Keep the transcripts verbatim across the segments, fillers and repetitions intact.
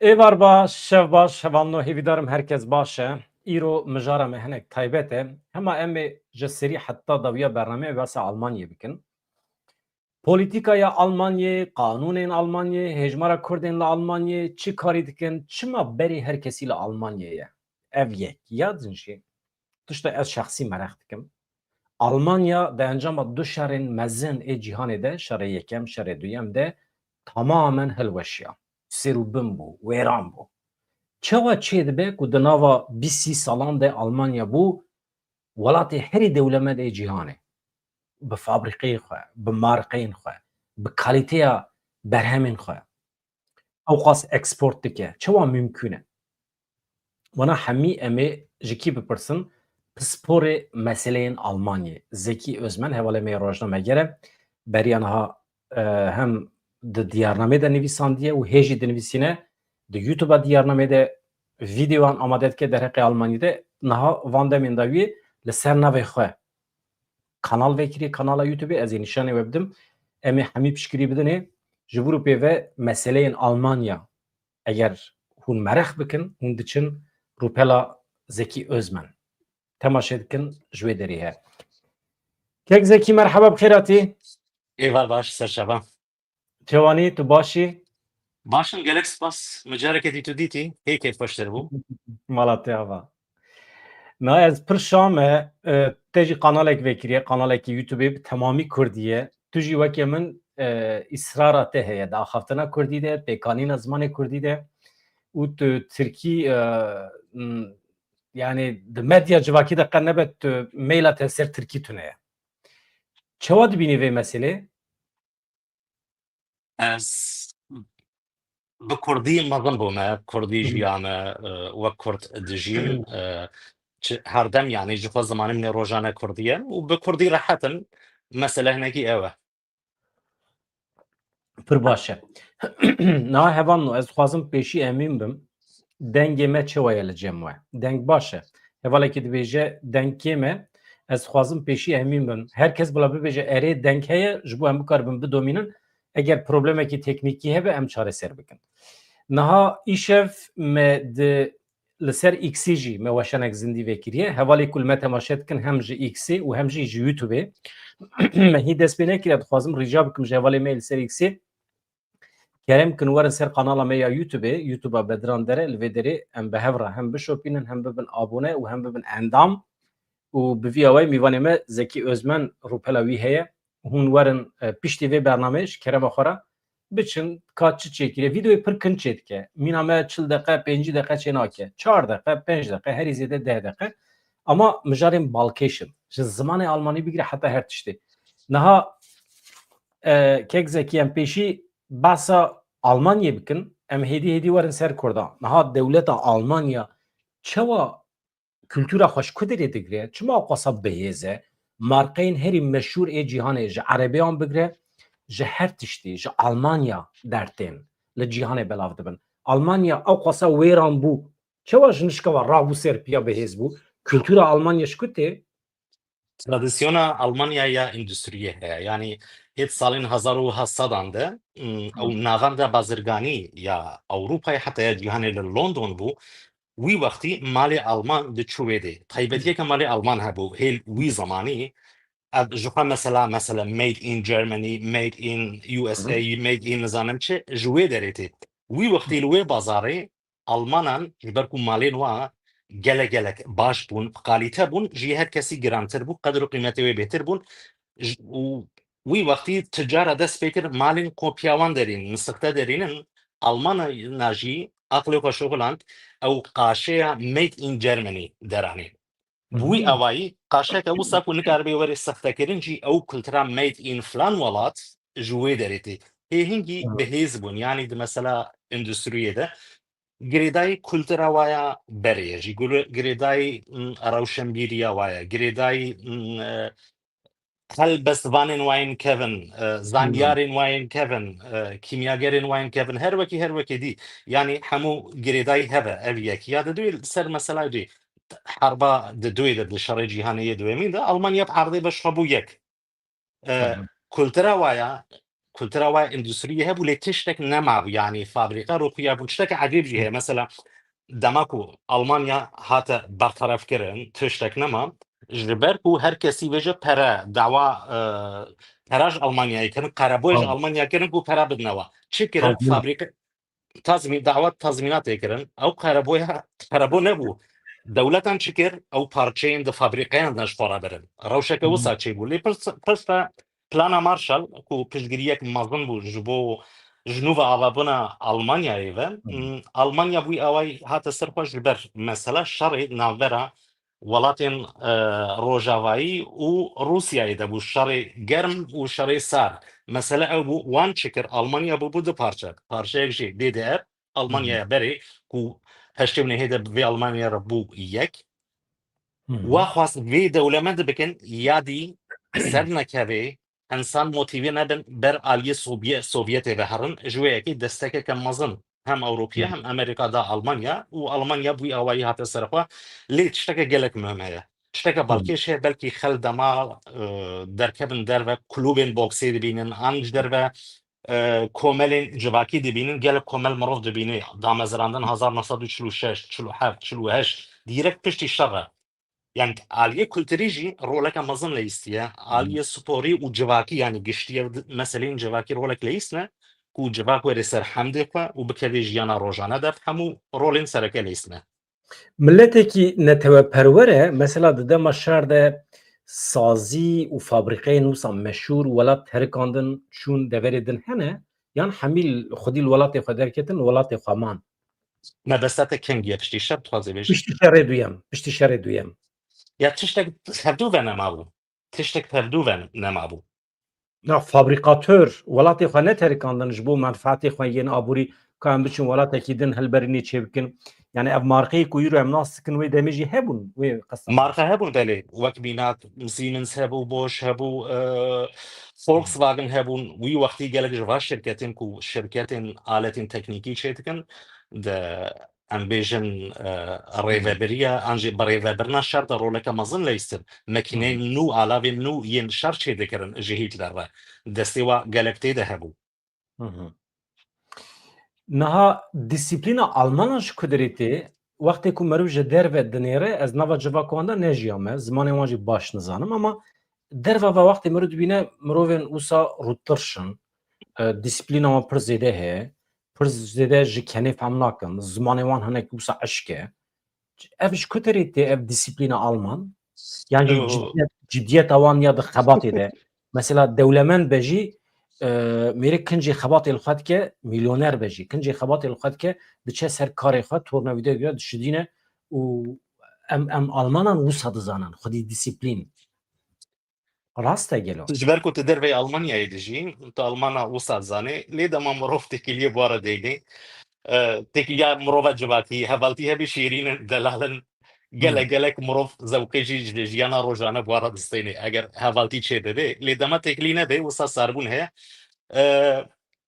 Êvar baş, şev baş, hevalno, hêvîdarim herkes baş e. Îro mijara me hinek taybet e. Hema em ê ji serî heta dawiya bernameyê behsa Almanyê bikin. Polîtîkaya Almanyê, qanûnên Almanyê, hêjmara Kurdên li Almanyê, çi karî dikin, çima berê her kesî li Almanyê ye? Ev yek. Ya din jî, tişta ez şexsî mereq dikim. Almanya di encama du şerên mezin ê cîhanê de, şerê yekem, şerê duyem de tamamen hilweşiya. Sêr û bin bû, wêran bû. Çawa çêdibe ku di nava bîst sî salan de Almanya bû welatê herî dewlemend ê cîhanê? Bi fabrîqeyên xwe, bi marqeyên xwe, bi kalîteya berhemên xwe. Ewqas eksport dike. Çawa mimkûn e? Wana hemî em ê ji kî bipirsin? Pisporê meseleyên Almanyê, Zekî Özmen, hevalê me yê rojnameger e. Beriya niha, e, hem di diyarnamê de nivîsandiye û hê jî dinivîsîne, di YouTube-a diyarnamê de vîdeoyan amade dike derheqê Almanyê de. Niha van demên dawiyê li ser navê xwe kanal vekirî, kanala YouTube-ê, ez ê nîşanê we bidim. Em ê hemî piştgirî bidinê. Ji vir û pê ve meseleyên Almanya, eger hûn mereq bikin, hûn diçin rûpela Zekî Özmen. Temaşe dikin, ji wê derê he. Kek Zekî, merheba, bi xêr hatî. Êvar baş, ser çava. Çewanî, tu baş î? Baş im, gelek spas. Micarekê dî tu dîtî, hê kêfxweştir bû. Mala te ava. Na ez pir şam e, e, te jî kanalek vekiriye, kanalekî YouTube-ê bi temamî kurdî ye. Tu jî weke min, e, îsrara te heye di axaftina kurdî de, pêkanîna zimanê kurdî de û tu tirkî, e, m, yani di medya civakî de qe nebe tu meyla te ser tirkî tune ye. Çawa dibînî vê meselê? Ez bi kurdî mezin bûme, kurdî Hı hı. jiyame, e, wek kurd dijîm, e, çi, her dem, yani, ji xwe zimanê min ê rojane kurdî ye û bi kurdî rehet im. Mesele hinekî ew e. Pir baş e. Niha hevalno, ez dixwazim pêşî emîn bim. Dengê me çawa ye li cem we? Deng baş e. Hevalekî dibêje, deng kêm e. Ez dixwazim pêşî emîn bim. Her kes bila bibêje, erê, deng heye, ji bo em bikaribin bidomînin. Eger problemekî teknîkî hebe, em çareser bikin. Niha îşev me di, li ser X-ê jî me weşanek zindî vekiriye. Hevalê ku li me temaşe dikin, hem ji X-ê û hem jî ji YouTube-ê. Me hî dest pê nekiriye, dixwazim rica bikim ji hevalê me li ser X-ê. Kerem kin, werin ser kanala me ya YouTube-ê, YouTube-a Bedran Dere, li vê derê em bi hev re hem bişopînin, hem bibin abone û hem bibin endam. Û bi vî awayî mîvanê me Zekî Özmen rûpela wî heye. Hûn werin, e, piştî vê bernameyê ji kerema xwe re biçin, ka çi çêkiriye. Vîdeoyê pir kin çêdike. Mîna me çil deqe, pêncî deqe çênake. Çar deqe, pênc deqe, herî zêde deh deqe. Ama mijarên balkêş in. Ji zimanê almanî bigire heta her tiştê. Niha, e, kek Zekî, em pêşî behsa Almanyê bikin. Em hêdî hêdî werin ser Kurdan. Niha dewleta Almanya çawa kultura xwe ji ku derê digire? Çima ewqasa bihêz e? Markeyên herî meşhûr ê cîhanê, ji erebeyan bigire, ji her tiştî, ji Almanya dertên li cîhanê belav dibin. Almanya ewqasa wêran bû. Çawa ji nişka we rabû ser piya bihêz bû? Kultura Almanya ji ku tê? Tradisyona Almanya ya endustriyê heye. Yanî hêt salên hezar û heşt sedan de, ım, ew navenda bazirganî ya Ewropayê, heta ya cîhanê li London bû. Wî wextî malê Alman diçû wê dê. Taybetiyeke malê Alman hebû. Hêl wî zemanî, ev ji xwe mesela, mesela made in Germany, made in U S A, made in nizanim çi, ji wê derê tê. Wî wextî li wê bazarê Almanan, ji ber ku malên wa gelek gelek baş bûn, bi kalîte bûn, ji her kesî girantir bû, qedir û qîmetê wê bêtir bûn. J-, û wî wextî ticara dest pê kir, malên kopya wan derîn, misixte derînin, Almana jî aqlê xwe şuxiland, ew qaşeya made in Germany deranî. Bi wî awayî, qaşeke wisa ku nikaribe were sextekirin jî, ew kultura made in filan welat ji wê derê tê. Hê hingî bihêz bûn, yanî di mesela endustriyê de girêdayî kultura waya berê ye jî, gure-, girêdayî, mm, rewşenbîriya waya, girêdayî, mm, e, helbestvanên wayên kevin, e, zanyarên wayên kevin, e, kîmyagerên wayên kevin, her wekî, her wekê dî. Yanî hemû girêdayî heve, ev yek. Ya di duyê ser mesela jî, herba di duyê de, di şerê cîhanê yê duyemîn de, Almanya bi erdê beş xwe bû yek. E, kultura waya, kultura wa endûstriyê hebû, lê tiştek nemabû, yanî fabrîka rûxiya bûn. Tişteke ecêb jî heye. Mesela, dema ku Almanya hate bertarefkirin, tiştek nema, ji ber ku her kesî vêje pere, dawa, e, pera ji Almanyayê kirin, qerebûyê ji Tamam. Almanya kirin ku pere bidine wa. Çi kirin? Tazmîn- Fabrîka, tazmîn, dawa tazmînatê kirin. Ew qerebûya, qerebû nebû. Dewletan çi kir? Ew parçeyên di fabrîkayan de ji xwe re birin. Rewşeke Hı hı. wisa çêbû. Lê pirs-, pirsa plana Marshall ku piştgiriyek mezin bû ji bo ji nû ve avabûna Almanyayê ve, Hı hı. m, Almanya bû awayî hate ser xwe ji ber mesela şerê navbera welatên, e, rojavayî û Rûsyayê de bû şerê germ û şerê sar. Mesele ew bû, wan çi kir? Almanya bû, bû du parçe. Parçeyek jî D D R, Hı hı. Almanyaya berê ku heştê û nehê de bi vê Almanyaya re bû yek. Hı hı. Wa xwest vê dewlemend bikin, ya dî ser nekevê, insan motîve nebin ber aliyê Sobye-, Sovyetê ve herin, ji wê yekê destekeke mezin hem Ewropiya Hı. hem Amerîka da Almanya û Almanya bû awayî hate ser xwe. Lê tişteke gelek muhim heye. Tişteke Hı. balkêş heye, belkî xel dema, e, derkevin derve, klûbên boksê dibînin, an ji derve, e, komelên civakî dibînin, gelek komel mirov dibîne. Damezrandin hezar neh sed û çil û şeş, çil û heft, çil û heşt, dîrek piştî şer e. Yani aliyê kulturî jî roleke mezin leyîstiye. Hı. Aliyê sporî û civakî, yani giştiye di-, meseleyên civakî rolek leyîstine ku civak were ser hemdê xwe û bikeve jiyana rojane de, hemû rolên sereke leyîstine. Miletekî neteweperwer e, mesela di dema şer de sazî û fabrîqeyên wisa meşhûr welat terikandin çûn deverê din hene, yan hemî xwedî li welatê xwe derketin, welatê xwe man? Mebesta te kengî ye piştî şer, dixwazê bêjî? Piştî şerê duyem, piştî şerê duyem. Ya tiştek hevdû ve nemabû. Tiştek hevdû ve nemabû. Na fabrîkator welatê xwe neterikandin ji bo menfaetê xwe yên aborî, ka em biçin welatekî din hilberînê çêbikin. Yani ev marqeyê ku îro em nas dikin wê demê jî hebûn, wê qesta. Marqe hebûn, belê. Wek mînak Siemens hebû, Bosch hebû, e, Volkswagen hebûn. Wî wextî gelek ji va şirketên ku şirketên aletên teknîkî çêdikin, di em bêjin, e, rêvebiriya an jî bi rêvebirina şer de roleke mezin leyîstin. Mekîneyên Hı hı. nû, alavên nû yên şer çêdikirin ji Hîtler re. Destê wa gelek tê de hebû. Hı hı. Niha dîsîplîna Almanan ji ku derê tê, wextê ku meriv ji derve dinêre, ez nava civaka wan de nejiyame, zimanê wan jî baş nizanim, ama derve ve wextê meriv dibîne mirovên wisa rûtirş in, e, dîsîplîna wan pir zêde heye, pir zêde ji kenê fehm nakin, zimanê wan hinek wisa eşk e. Ev ji ku derê tê, ev dîsîplîna Alman? Yan jî Ew, cidiyet, cidiyeta wan ya di xebatê de. Mesela dewlemend be jî, e, mêrik kincê xebatê li xwe dike, milyoner be jî, kincê xebatê li xwe dike, diçe ser karê xwe, tornavîdê gire, dişidîne û em, em Almanan wisa dizanin, xwedî dîsîplîn. Rast e gelo? Ji ber ku tu derveyê Almanyayê dijî, tu Almana wisa zanê, lê dema mirov têkiliyê bi wa re deynê, e, têkiliya mirova civakî, hevaltî hebî şêrîn in, delal in, gelek Hmm. gelek mirov zewqê jî ji jiyana rojane bi wa re distênê, eger hevaltî çê bibê. Lê dema têkilî nebe, wisa sarbûn heye. E,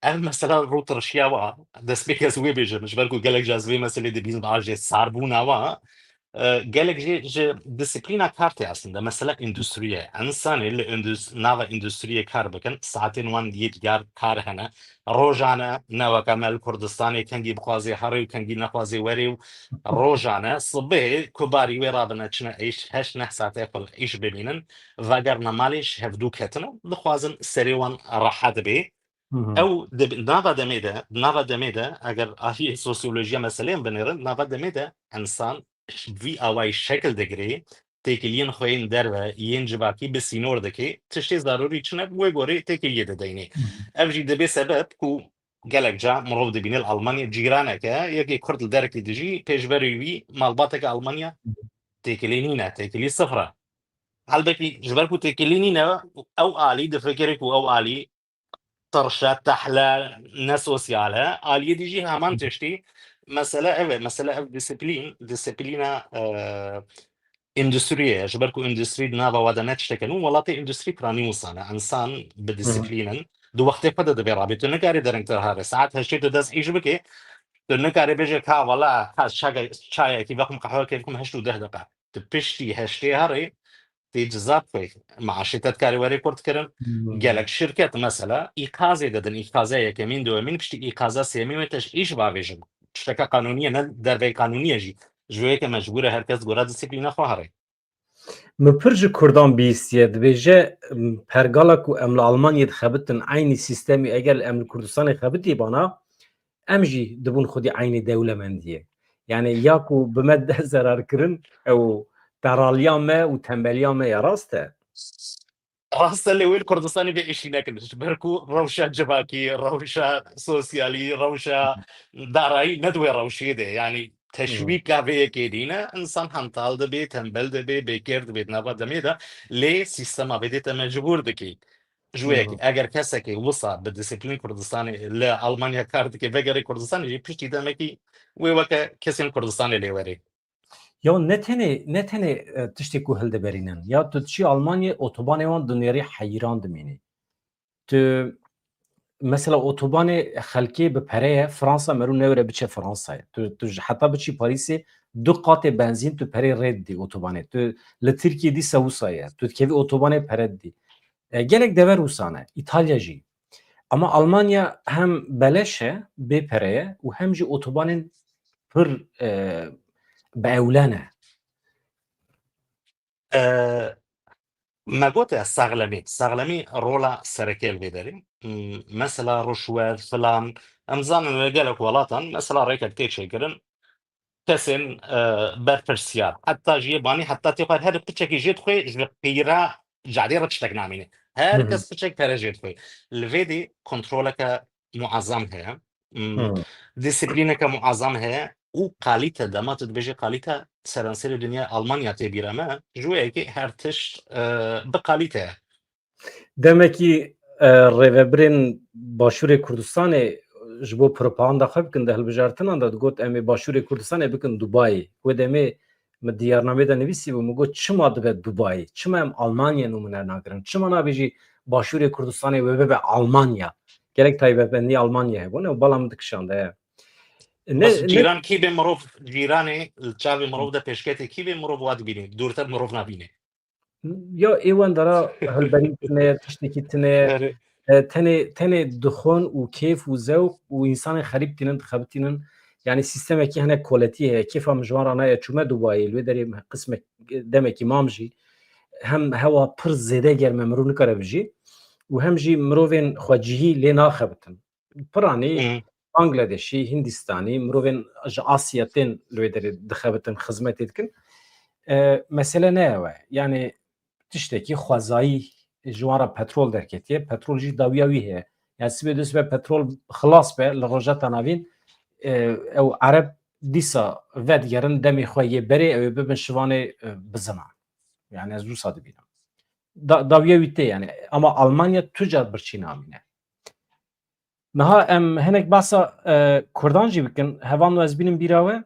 ev mesela rûtirşiya wa, destpêk ez wê bêjim, ji ber ku gelek ji ez vê meselê dibînim, a jê sarbûna wa, e, gelek jê ji disiplîna kar tê aslında. Mesela endüstriye. Ensanê li endus-, nava endüstriyê kar bikin, saetên wan yê diyar kar hene. Rojane, ne weke me li Kurdistanê kengî bixwazê herê û kengî nexwazê werê û rojane, sibê ku barî wê rabine çine îş, heşt neh saetê xwe îş bimînin, vegerine malê ji hevdû ketine, dixwazin serê wan rehet bê. Hı hı. Ew di nava demê de, di nava demê de, eger aliyê sosyolojiya meseleyên binêrin, nava demê de ensan vî awayî şekil digirê, têkiliyên xwe yên derve, yên civakî bi sînor dike, tiştê zarûrî çi ne, bi wê gorê têkiliyê dideynê. Hı hı. Ev jî dibe sebeb ku gelek ca mirov dibîne li Almanya cîraneke, yekê Kurd li derekê dijî, pêşberî wî malbateke Almanya Hı hı. têkilî nîne, têkilî sifir e. Helbetî ji ber ku têkilî nîne, ew alî difikire ku ew alî tirş e, tehle, ne sosyal e. Aliyê dî jî heman Hı. tiştî. Mesele ev e, mesele ev disiplîn, disiplîna, e, endüstriyê ye. Ji ber ku endüstrî di nava we de ne tişteke nû, welatê endüstrî piranî wisa ne. Ensan bi Hı hı. disiplîn in. Di wextê xwe de divê rabê. Tu nikarî derengtir here. Saet heştê tu dest îş bikê. Tu nikarî bêje ka wela ez çayekî vexwim, qehwekê vexwim heşt û deh deqe. Tu piştî heştê herê, tê cizab xwe. Maaşê te dikarê were kurtkirin. Gelek şirket mesela îqazê didin, îqaza yekemîn, duyemîn, piştî îqaza sêyemîn wê te ji îş bavêjin. Tişteke qanûnî ye, ne derveyî qanûnî ye jî. Ji vê yekê mecbûr e her kes gora disiplîna xwe here. Min pir ji Kurdan bihîstiye, dibêje, m, pergala ku em li Almanyê dixebitin, eynî sîstemî eger em li Kurdistanê xebitî bana, em jî dibûn xwedî eynî dewlemendiyê. Yani ya ku bi me de zerar kirin, ew teraliya me û tembeliya me ya rast e. Rast e, lê wê li Kurdistanê vê êşî nekin. Ji ber ku rewşa civakî, rewşa sosyalî, rewşa darayî ne di wê rewşê de. Yani teşwîka vê yekê dîne, insan hantal dibe, tembel dibe, bêkêr dibe di nava demê de, lê sîstema vê dê te mecbûr dikî. Ji wê yekê, eger kesekê wisa bi disiplîn Kurdistanê li Almanya kar dike, vegerê Kurdistanê jî piştî demekî wê weke kesên Kurdistanê lê werê. Ya ne tenê, ne tenê, e, tiştê ku hildiberînin. Ya tu diçî Almanyê, otobanê wan dinêrî heyran dimînî. Tu, mesela otobanê xelkê bi pere ye, Fransa merû newêre biçe Fransayê. Tu, tu ji heta biçî Parîsê du qatê benzîn tu perê rê didî otobanê. Tu li Tirkiyê dîsa wisa ye. Tu dikevî otobanê pere didî. E, gelek dever wisa ne. Îtalya jî. Ama Almanya hem beleş e, bê pere ye û hem jî otobanên pir, e, bi ewle ne. E, me gote saxlemî. Saxlemî rola sereke li vê derê. M-, mesela ruşwet, filan. Em zanin li gelek welatan, mesela rêkek tê çêkirin, kesên, e, berpirsiyar. Heta jiyê banî, heta tê xwe her piçekî jê dixwê, ji qîra cadê re tiştek namîne. Her kes piçek pere jê dixwê. Li vê dî kontroleke muazzam heye. Hmm, disiplîneke muazzam heye û kalîte, dema tu dibêjî kalîte, seranserê dinya Almanya tê bîra me. Ji wê yekê her tişt, e, bi kalîte ye. Demekî, e, rêvebirên Başûrê Kurdistanê ji bo propaganda xwe bikin di hilbijartinan de digot, em ê Başûrê Kurdistanê bikin Dubayê. Wê demê min diyarnamê de nivîsîbû, min got, çima dibe Dubayê? Çima em Almanya numûne nagirin? Çima nabêjî Başûrê Kurdistanê wê bibe Almanya? Gelek taybetmendî Almanya hebûn, ew bala min dikişande. Ne, Bes ne cîran kî bê mirov, cîranê li çavê mirov de pêşketê kî bê mirov wa dibînê, dûrtir mirov nabînê. Ya ê wendera hilberî tune, tiştekî tune, Erê. e, tenê, tenê dixwin û kêf û zewq û însanên xerîb tînin, dixebitînin. Yani sîstemekî hene koletî heye. Kêfa min ji wan re nayê, çûme Dubayê, li wê derê qismek, demekî mam jî. Hem hewa pir zêde germ e, mirov nikare bijî û hem jî mirovên xwecihî lê naxebitin. Piranî Hı. Bangladeşî, Hindistanî, mirovên ji Asya tên li wê derê dixebitin, xizmetê dikin. E, mesele ne ew e. Yani tiştekî xwezayî ji wan re petrol derketiye. Petrol jî dawiya wî heye. Yani sibê du sibe petrol xilas be li Rojheta Navîn, e, ew Ereb dîsa vedigerin demê xwe yê berê, ew ê bibin şivanê, e, bizina. Yani ez wisa dibînim. Da, dawiya wî tê yani. Ama Almanya tu car birçî namîne. Niha em hinek behsa, e, Kurdan jî bikin. Hevalno ez bînim bîra we,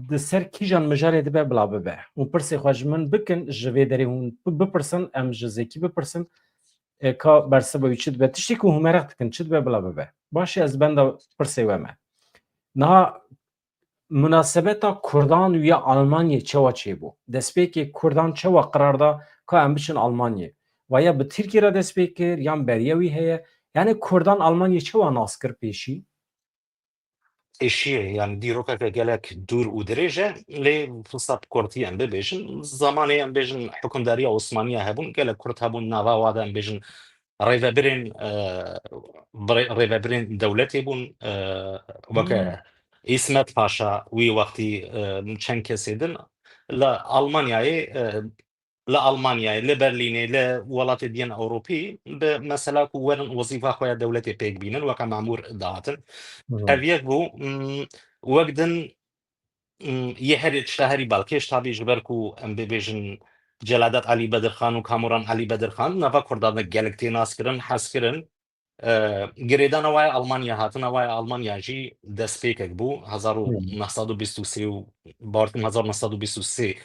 di ser kîjan mijarê dibe bila bibe. Hûn pirsê xwe ji min bikin, ji vê derê hûn bi-, bipirsin, em ji Zekî bipirsin. E, ka bersiva wî çi dibe? Tiştê ku hûn meraq dikin, çi dibe bila bibe? Baş e, ez benda pirsê we me. Niha munasebeta Kurdan û ya Almanyê çawa çêbû? Destpêkê Kurdan çawa qirar da ka em biçin Almanyê? Vaya bi Tirkî re dest pê kir, yan beriya wî heye? Yani Kurdan Almanyê çawa nas kir pêşî? Êşiyê, yani dîrokeke gelek dûr û dirêj e, lê wisa bi kurtî em bibêjin. Zamanê em bêjin hukimdariya Osmaniya hebûn, gelek Kurd hebûn, nava wa de em bêjin rêvebirên, e, rê-, rêvebirên dewletê bûn, e, weke Hmm. Îsmet Paşa wî wextî, e, çend kesê din li Almanyayê, e, li Almanyayê, li Berlînê, li welatê diyên Ewropî bi mesela ku werin wezîfa xwe ya dewletê pêk bînin, weke memûr dihatin. Hmm. Ev yek bû, mm, wek din, mm, yê herî, tişta herî balkêş tabî ji ber ku em bibêjin Celadet Elî Bedirxan û Kamuran Elî Bedirxan nava Kurdan de gelek tê naskirin, hezkirin. E, girêdana wa ya Almanya, hatina wa ya Almanya jî destpêkek bû. Hmm. Hezar û neh sed û bîst û sê û, bawer dikim hezar û neh sed û bîst û sê,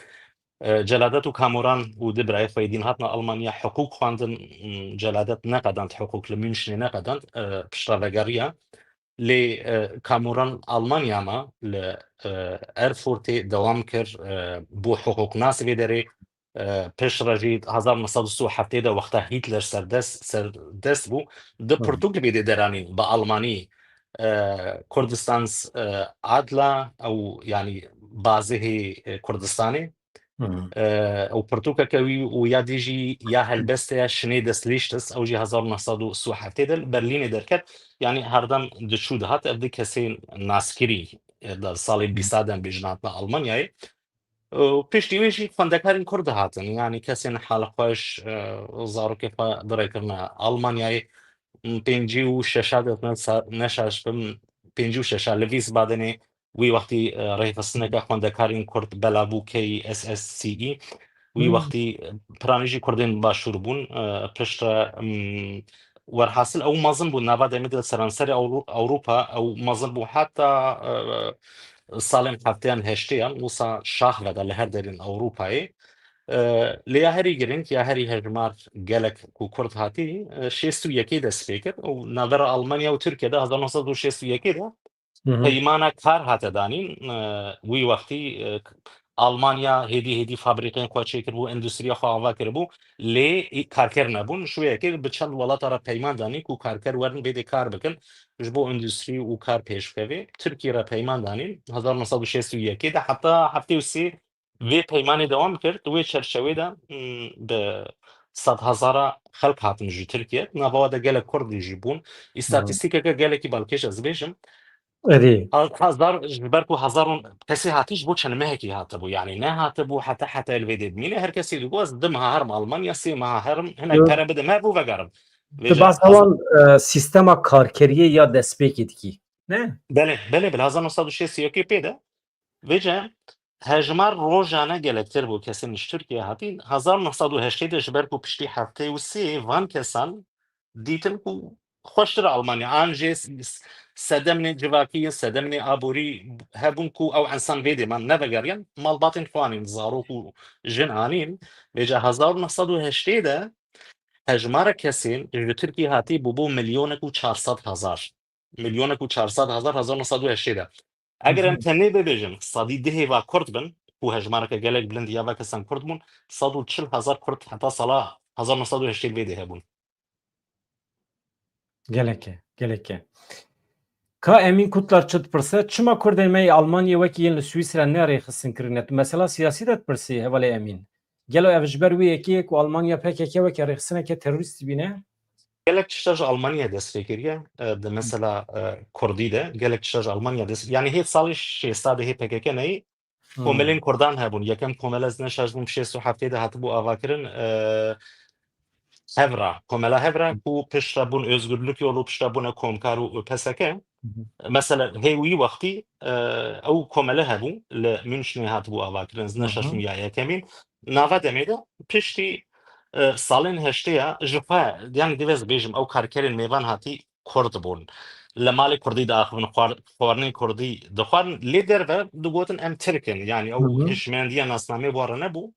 e, Celadet û Kamuran û du birayê xwe yê din hatina Almanya, hiqûq xwendin, m, Celadet neqedand hiqûq, li Münşnê neqedand, e, piştravegeriya. Lê, e, Kamuran Almanya ma, li, e, Erfurtê dewam kir, e, bû hiqûqnas vê derê, E, piştre jî hezar neh sed û sî û heftê de wexta Hitler serdest, serdest bû, di Hı hı. pirtûk vê dê deranîn bi almanî, e, Kurdistans, e, Adla, ew, yanî, bazihê, e, Kurdistanê. Hı hı. E, ew pirtûkeke wî û ya dî jî ya helbeste ya Schnee des Lichtes, ew jî hezar neh sed û sî û heftê de li Berlînê derket. Yanî herdem diçû dihat, ev di kesên naskirî, e, di salên Hı. bîsta de em bêjin hatine Almanyayê. Û piştî wê jî xwendekarên Kurd dihatin. Yanî kesên halxweş, e, zarokê xwe dirêkirine Almanyayê. Pêncî û şeşa de ne sa-, neşaş bim, pêncî û şeşa li Vîsbadenê wî wextî, e, rêxistineke xwendekarên Kurd belav bû K S S C E. Wî Hmm. wextî, e, piranî jî Kurdên başûr bûn, e, piştre, mm, werhasil ew mezin bû, nava demê de seranserê Ewro-, Ewropa ew mezin bû heta, e, salên hefteyan heşteyan, wisa şax veda li her derên Ewropayê. E, lê ya herî giring, ya herî hejmar gelek ku Kurd hatî, e, şêst û yekê dest pê kir û navbera Almanya û Tirkiye de hezar neh sed û şêst û yekê de Hı hı. peymana kar hate danîn. E, wî wextî, e, Almanya hêdî hêdî fabrîkên xwe çêkiribû, endûstriya xwe ava kiribû, lê î-, karker nebûn. Ji wê yekê bi çend welata re peyman danîn ku karker werin vê dê kar bikin, ji bo endûstrî û kar pêş bikeve. Tirkiye re peyman danîn hezar neh sed û şêst û yekê de, heta heftê û sê vê peymanê dewam kir. Di wê çerçevê de, mm, bi sedhezara xelk hatin ji Tirkiye. Nava wan de gelek Kurd jî bûn. Hı hı. Îstatîstîkeke gelekî balkêş ez bêjim. Erê. Ha-, hezar, ji ber ku hezar û kesê hatî ji bo çend mehekî hatibû. Yanî nehatibû heta, heta li vê dê bimîne. Her kesê digot, "Ez du meha herim Almanya, sê meha herim, hinek Hı. pere bide me, bo vegerim." Vêca Di behsa wan, e, sîstema karkeriyê ya destpêkê dikî. Ne? Belê, belê, belê. Hezar neh sed û şêst û yekê pê de. Vêca hejmar rojane gelektir bû kesên ji Tirkiye hatîn. Hezar neh sed û heştê de ji ber ku piştî heftê û sê van kesan dîtin ku xweştir Almanya. An jê s-, s-, sedemnê civakî, sedemnê aborî hebûn ku ew ensan vê dê man nevegeriyan. Malbatên xwe anîn, zarok û jin anîn. Vêca hezar neh sed û heştê de hejmara kesên ji Tirkiye hatî bûbû milyonek û çar sed hezar. Milyonek û çar sed hezar hezar neh sed û heştê de. Eger em Hı hı. tenê bibêjin, sedî dihê va Kurd bin, ku hejmareke gelek bilind ya va kesan Kurd bûn, sed û çil hezar Kurd heta sala hezar neh sed û heştê vê dê hebûn. Gelek e, gelek e. Ka Emîn Kutlar çi dipirse, çima Kurdên me yê Almanyê wekî yên li Swîsra ne rêxistin kirine? Tu mesela siyasî de dipirsî, hevalê Emîn. Gelo ev ji ber wê yekê ye ku Almanya P K K weke rêxistineke terorîst dibîne? Gelek tişta ji Almanya dest pê kiriye, e, di mesela, e, Kurdî de, gelek tişta ji Almanya dest, yanî hê salê şêsta de hê P K K neyê, Hmm. komelên Kurdan hebûn. Yekem komele ez neşaş bûm, şêst û heftê de hatibû avakirin, e, Hevra, komela Hevra, Hı. ku piştre bûn Özgürlük Yolu, piştre bûne Komkar û P S K. Hı hı. Mesela hê wî wextî, e, ew komele hebû, li Münşnê hatibû avakirin, ez neşaş bûm Hı hı. ya yekemîn. Nava demê de piştî, e, salên heştê ya ji xwe, yanî divê ez bêjim, ew karkerên mêvan hatî Kurd bûn. Li malê Kurdî diaxivin, xwar-, xwarinên Kurdî dixwarin, lê derve digotin em Tirk in. Yanî ew Hı hı. hişmendiya nasnameyê bi wan re nebû.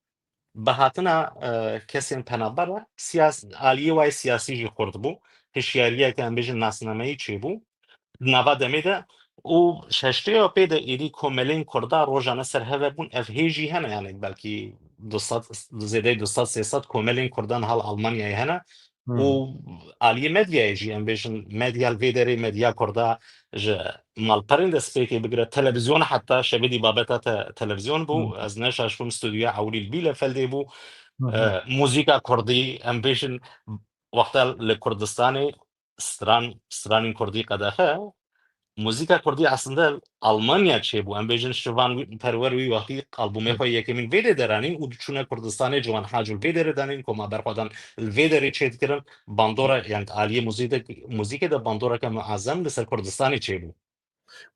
Bi hatina, e, kesên penaber re siyas-, aliyê wayê siyasî jî xurt bû. Hişyariyeke, em bêjin, nasnameyî çêbû. Di nava demê de û ji heştê ya pê de êdî komelên Kurda rojane ser hev e bûn. Ev hê jî hene, yanî belkî du sed, zêdeyî du sed sê sed komelên Kurdan hal Almanyayê hene. Hmm. Û aliyê medyayê jî, em bêjin, medya li vê derê, medya Kurda ji malperên destpêkê bigire, televîzyon, heta şevê dî babeta te-, televîzyon bû. Hmm. Ez neşaş bûm, stûdyoya ewilî li Bielefeldê bû. Hmm. E, muzîka Kurdî, em bêjin, wexta li Kurdistanê stran, stranên Kurdî qedexe, muzîka Kurdî aslında Almanya çêbû. Em bêjin Şivan wî, Perwer wî wextî albûmê Hı. xwe yekemîn vê dê deranîn û diçûne Kurdistanê, Ciwan Hac li vê derê danîn, Koma Berxwedan li vê derê çêdikirin. Bandora, yani aliyê muzîk-, muzîkê de bandoreke muazzem li ser Kurdistanê çêbû.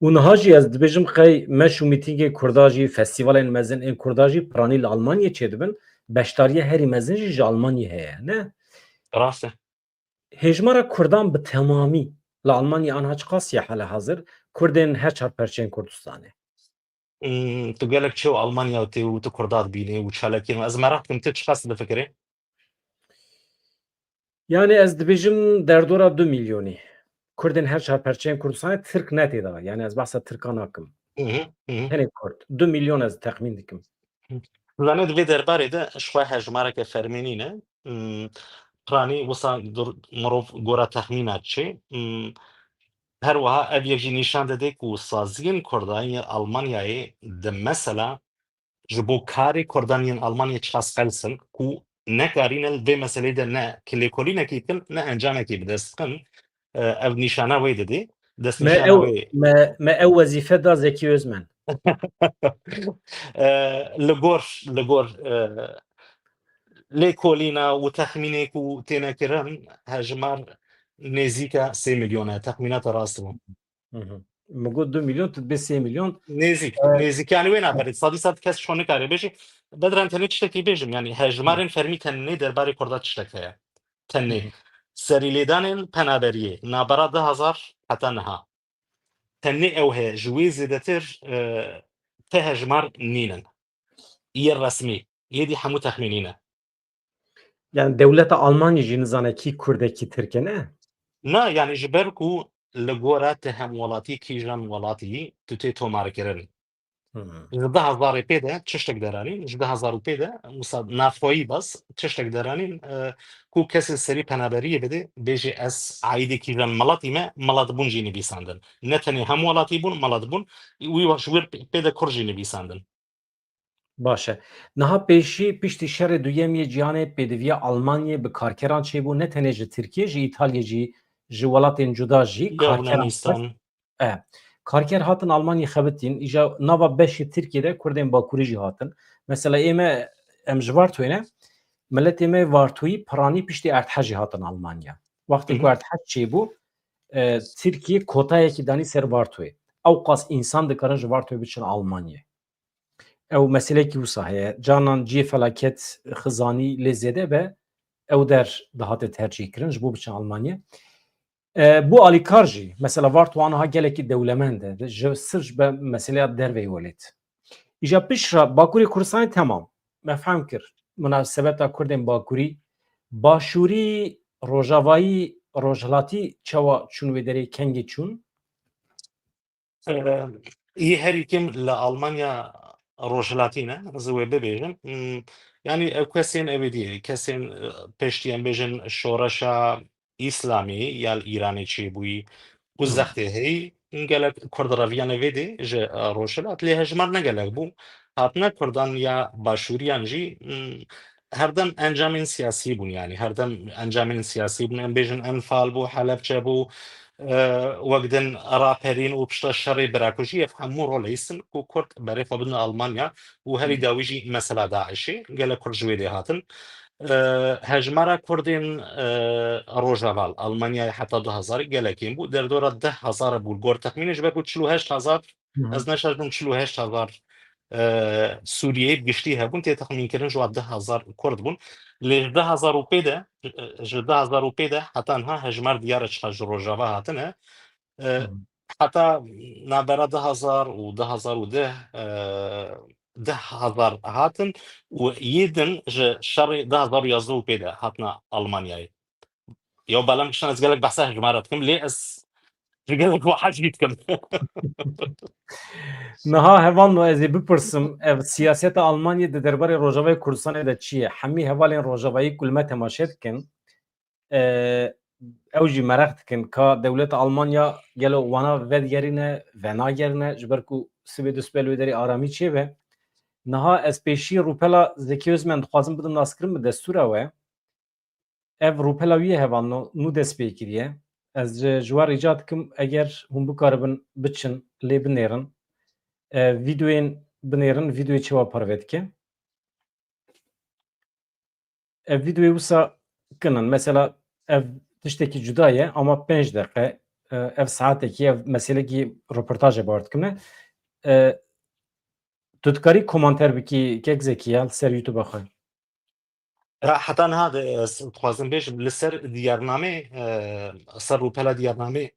Û niha jî ez dibêjim qey meş û mîtîngên Kurda jî, festîvalên mezin ên Kurda jî piranî li Almanyê çêdibin, beşdariya herî mezin jî ji Almanyê heye, ne? Rast e. Hêjmara Kurdan bi temamî li Almanya anha çiqas ye hele hazir, Kurdên her çar perçeyên Kurdistanê? Hmm, tu gelek çew Almanya tê û tu Kurda dibînî û çalakiyên, ez meraq dikim tu çiqas difikirî? Yani ez dibêjim derdora du milyonî. Kurdên her çar perçeyên Kurdistanê, Tirk ne tê de. Yani ez behsa Tirkan nakim. Hı hı, hı hı. Tenê Kurd. Du milyon ez texmîn dikim. Hı. Zanê di vê derbarê de ji xwe hejmareke fermî nîne. Hmm, Piranî wisa dur-, mirov gora texmîna çê. Hmm, Her wiha ev yek jî nîşan dide ku saziyên Kurdan yên Almanyayê di mesela ji bo karê Kurdan yên Almanyayê çiqas qels in ku nekarîne li vê meseleyê de ne ki lêkolînekî bikin ne encamekî bi dest bixin. E, ev nîşana wê didê. Me Destnîşana ew, wê me, me ew wezîfe da Zekî Özmen. E, li gor, li gor, e, lêkolîna û texmînê ku têne kirin, hejmar nêzîka sê milyon e. Texmînata rast bû. Hı hı. Min got du milyon, tu dibê sê milyon. Nêzîk, E, nêzîk. Yani wê naberê. Sadî sed kes ço nikare bêjî. Bedran tenê tiştekî bêjim. Yani hejmarên fermî tenê derbarê Kurda tiştek heye. Tenê. Hı hı. Serîlêdanên penaberiyê. Nabera du hezar heta niha. Tenê ew heye. Ji wê zêdetir, e, ti hejmar nînin. Yê resmî. Yê dî hemû texmînî ne. Yani dewleta Almanyê jî nizane kî Kurd e, kî Tirk e, ne? Na, yani ji ber ku li gora ti hemwelatî kîjan welatî tu tê tomarkirin. Hmm. Ji du hezarê pê de tiştek deranîn, ji du hezar û pê de wisa navxweyî bas tiştek deranîn, e, ku kesê serî penaberiyê bide, bêjê ez aîdê kîjan miletî me, milet bûn jî nivîsandin. Ne tenê hemwelatî bûn, milet bûn, wî wa ji wir pê de Kurd jî nivîsandin. Baş e. Niha pêşî piştî şerê duyem yê cîhanê pêdiviya Almanyê bi karkeran çêbû, ne tenê ji Tirkiyê, ji Îtalyê jî, ji welatên cuda jî karkeran Yunanîstan. E, karker hatin Almanyê xebitîn, îja nava beşê Tirkiyê de Kurdên Bakurî jî hatin. Mesela ê me, em ji Vartoyê ne, miletê me Vartoyî piranî piştî erdhejê hatin Almanya. Wextê Hı ku hı. erdhej çêbû, e, Tirkiyê kotayekî danî ser Vartoyê. Ewqas însan dikarin ji Vartoyê biçin Almanyê. Ew meselekî wisa heye. Canan cihê felaket, xizanî lê zêde be, ew der dihate tercîh kirin, ji bo biçin Almanyê. E, bû alîkar jî, mesela Varto aniha gelekî dewlemend e, ji, sirf ji be meseleya derveyî welêt. Îja pişt re Bakurê Kurdistanê temam. Me fehm kir. Munasebeta Kurdên Bakurî, Başûrî, Rojavayî, Rojhilatî çawa çûn wê derê, kengê çûn? Eee, yê herî kêm li Almanya Rojhilatî ne, ez ê wê bibêjim. Hmm, yanî ew kesên ew ê diyê, kesên, e, piştî em bêjin şoreşa Îslamî ya li Îranê çêbûyî û Hmm. zextê heyî, gelek Kurd reviyane vê dê ji, e, Rojhilat, lê hejmar ne gelek bû. Hatine Kurdan ya Başûriyan jî, hmm, herdem encamên siyasî bûn, yanî herdem encamên siyasî bûn. Em bêjin Enfal bû, Helebçe bû, e, wek din raperîn û pişta şerê birakujî, ev hemû roleyî sin ku Kurd berê xwe bidin Almanya û herî Hmm. dawî jî mesela DAIŞê, gelek Kurd ji wê dê hatin. E, hejmara Kurdên, e, Rojava li Almanyayê heta du hezarî gelek kêm bû, derdora deh hezar bû li gor texmînê, ji ber ku çil û heşt hezar, Hı hı. ez neşaş bim, çil û heşt hezar, e, Sûriyeyê bi giştî hebûn, tê texmînkirin ji wan deh hezar Kurd bûn. Lê ji du hezar û pê de, ji du hezar û pê de heta niha hejmar diyar e çiqas ji Rojava hatine. E, Hı hı. Heta navbera du hezar û du hezar û deh, e, deh hezar hatin û yê din ji şerê du hezar û yazdeh û pê de hatina Almanyayê. Ya belam kişan ez gelek behsa hejmara dikim, lê ez ji gelek wiha jî dikim. Niha hevalno ez ê bipirsim, ev siyaseta Almanyê di derbarê Rojavayê Kurdistanê de çi ye? Hemî hevalên Rojavayî ku li me temaşe dikin, e, ew jî meraq dikin ka dewleta Almanya gelo wana vedigerîne, venagerîne, ji ber ku sibê du sibê li wê derê aramî çêbe. Niha ez pêşî rûpela Zekî Özmen dixwazim bidim naskirin bi destûra we. Ev rûpela wî ye hevalno, nû dest pê kiriye. Ez ji, ji we rica dikim, eger hûn bikaribin biçin lê binêrin, e, vîdeoyên binêrin, vîdeoyê çawa parve dike? Ev vîdeoyê wisa kin in. Mesela ev tiştekî cuda ye, ama pênc deqe, e, ev saetekî, ev meselekî roportajê bar dikim ne. E, tu dikarî komanter bikî, kek Zekî, ya li ser YouTube xwe? Ra-, heta niha de, ez dixwazim bêjim, li ser diyarnamê, e, ser rûpela diyarnamê,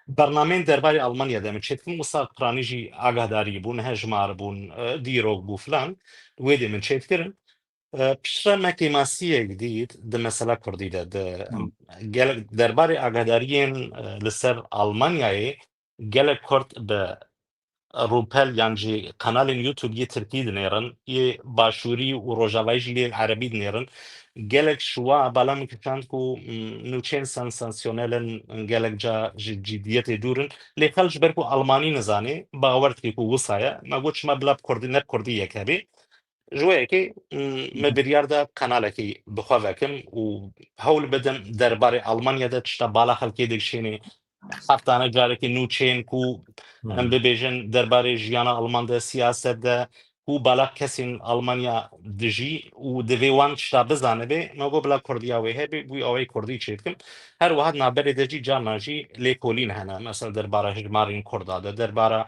bernameyên derbarê Almanya de min çêdikirin, wisa piranî jî agahdarî bûn, hejmar bûn, e, dîrok bû filan, wê dê min çêdikirin. E, piştre me kêmasiyek dît di mesela kurdî de, di, Hmm. gelek derbarê agahdariyên, e, li ser Almanyayê gelek kurd bi rûpel yan jî kanalên YouTube yê Tirkî dinêrin, yê Başûrî û Rojavayî jî yê Erebî dinêrin. Gelek şiwa bala min kişand ku, mm, nûçeyên sansasyonel in, gelek ca ji cîdiyetê dûr in. Lê xelk ji ber ku Almanî nizanê, bawer dike ku wisa ye. Me got, çima bila bi Kurdî, ne bi Kurdî yek hebê. Ji wê yekê, mm, me biryar da kanalekî bi xwe vekim û hewl bidim derbarê Almanya de tişta bala xelkê digişênê. Heftane carekê nûçeyên ku em bibêjin derbarê jiyana Alman de, siyaset de, ku bala kesên Almanya dijî û divê wan tişta bizanibe, me got bila Kurdiya wê hebe, wî awayî Kurdî çêdikim. Her wiha di navberê de jî carna jî lêkolîn hene. Mesela derbara hijmarên Kurda de, derbara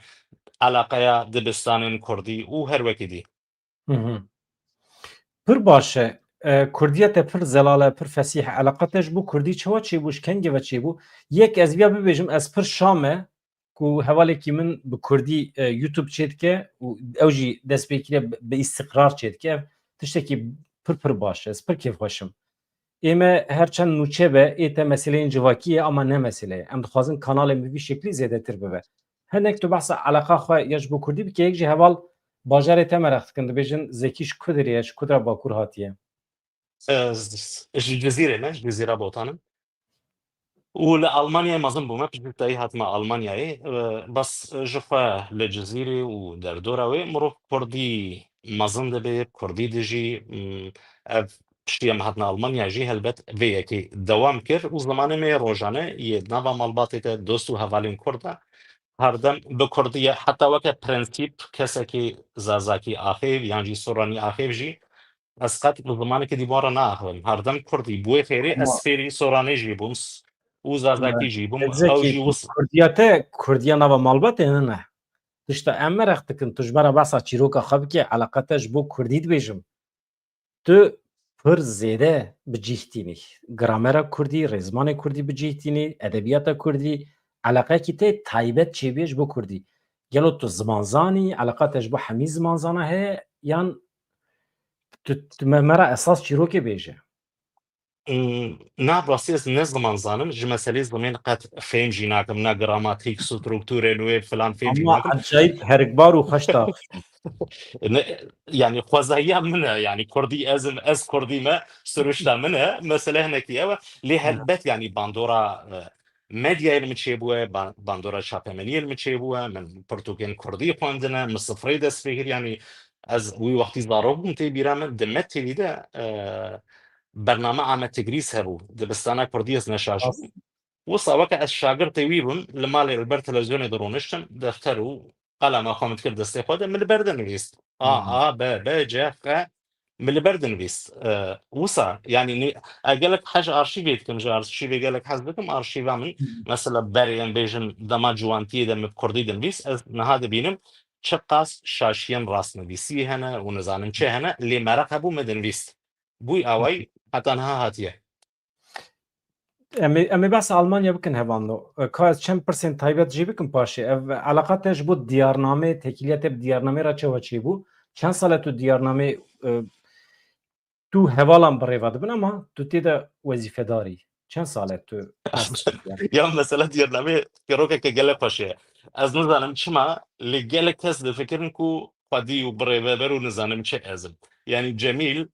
eleqeya dibistanên Kurdî û her wekî dî. Hı hı. Pir baş e. E, Kurdiya te pir zelal e, pir fesîh e. Eleqa te ji bo Kurdî çawa çêbû, ji kengê ve çêbû? Yek ez viya bibêjim, ez pir şa me ku hevalekî min bi Kurdî, e, YouTube çêdike û ew jî dest pê kiriye bi, bi îstiqrar çêdike. Ev tiştekî pir pir baş e. Ez pir kêfxweş im. Ê me her çend nûçe be, ê te meseleyên civakî ye, ama ne mesele ye. Em dixwazin kanalê me vî şeklî zêdetir bibe. Hinek tu behsa eleqa xwe ya ji bo Kurdî bike, yek jî heval bajarê te meraq dikin, dibêjin Zekî ji ku derê ye, ji ku dera Bakur hatiye? Ez ji Cizîrê me, ji Cizîra Botan im. Û li Almanyayê mezin bûme, piştî tayî hatime Almanyayê. E, bes ji xwe li Cizîrê û derdora wê mirov Kurdî mezin dibe, Kurdî dijî. M, ev piştî em hatine Almanyayê jî helbet vê yekê dewam kir û zimanê me yê rojane yê nava malbatê de dost û hevalên Kurd de herdem bi Kurdî ye. Heta weke prensîp kesekî Zazakî axêv yan jî Soranî axêv jî ez qet bi zimanekî dî wan re naaxivim. Herdem Kurdî. Bi wê xêrê ez Ama fêrî Soranê jî bûm s-, û Zazakî jî bûm. ez Ew jî zekî wis Kurdiya te, Kurdiya nava malbatê ne ne. Tişta em meraq dikin, tu ji me re behsa çîroka xwe bike, eleqa te ji bo Kurdî dibêjim. Tu pir zêde bi cih tînî. Gramera Kurdî, rêzmanê Kurdî bi cih tînî, edebiyata Kurdî, eleqeyekî te taybet çêbûye ji bo Kurdî. Gelo tu zimanzan î, eleqa te ji bo hemî zimanzana heye, yan tu, tu me, me re esas çîrokê bêje? Hmm, na, rastî ez ne zimanzan im, ji meselê zimên qet fêm jî nakim, ne gramatîk, strukturên wê filan fêm jî Ama nakim. Acayip herikbar û xweş daxist. Ne, yani xwezahiya min e, yani Kurdî ez im, ez Kurdî me, siruşta min e, mesele hinekî ew e. Lê Hı. helbet yani bandora, e, medyayê li min çêbûye, ba-, bandora çapemeniyê li min çêbûye, min pirtûkên Kurdî xwendine, min sifreyê dest pê kir, yani ez wî wextî zarok bûm tê bîra min, di Met T V de, e, bername Ahmet Tigrîs hebû, dibistana Kurdî ez ne şaş bûm. Wisa weke ez şagirtê wî bûm, li malê li ber televîzyonê dironiştim, defter û qelema xwe min dikir destê xwe de, min li ber dinivîst. A, Hmm. A, B, B, C, X, min li ber dinivîst. E, wisa, yani, nî-, e, gelek hez arşîvê dikim, ji arşîvê gelek hez dikim, arşîva min, Hmm. mesela, berê em bêjin dema ciwantiyê de min bi Kurdî dinivîst, ez niha dibînim, çiqas şaşiyên rastnivîsiyê hene û nizanim çi hene, lê meraq hebû min dinivîst. Bûy awayî heta niha hatiye. Em ê, em ê behsa Almanya bikin, hevalno. E, ka ez çend pirsên taybet jî bikim paşê. Ev eleqa te ji bo diyarnamê, têkiliya te bi diyarnamê re çawa çêbû? Çend sal e tu diyarnamê, e, tu hevalan bi rêve dibin, ama tu tê de wezîfedar î. Çend sal e tu Ya mesela diyarnamê çîrokeke gelek xweş e. Ez nizanim çima, lê gelek kes difikirin ku xwedî û birêveber û nizanim çi ez im. Yani Cemîl,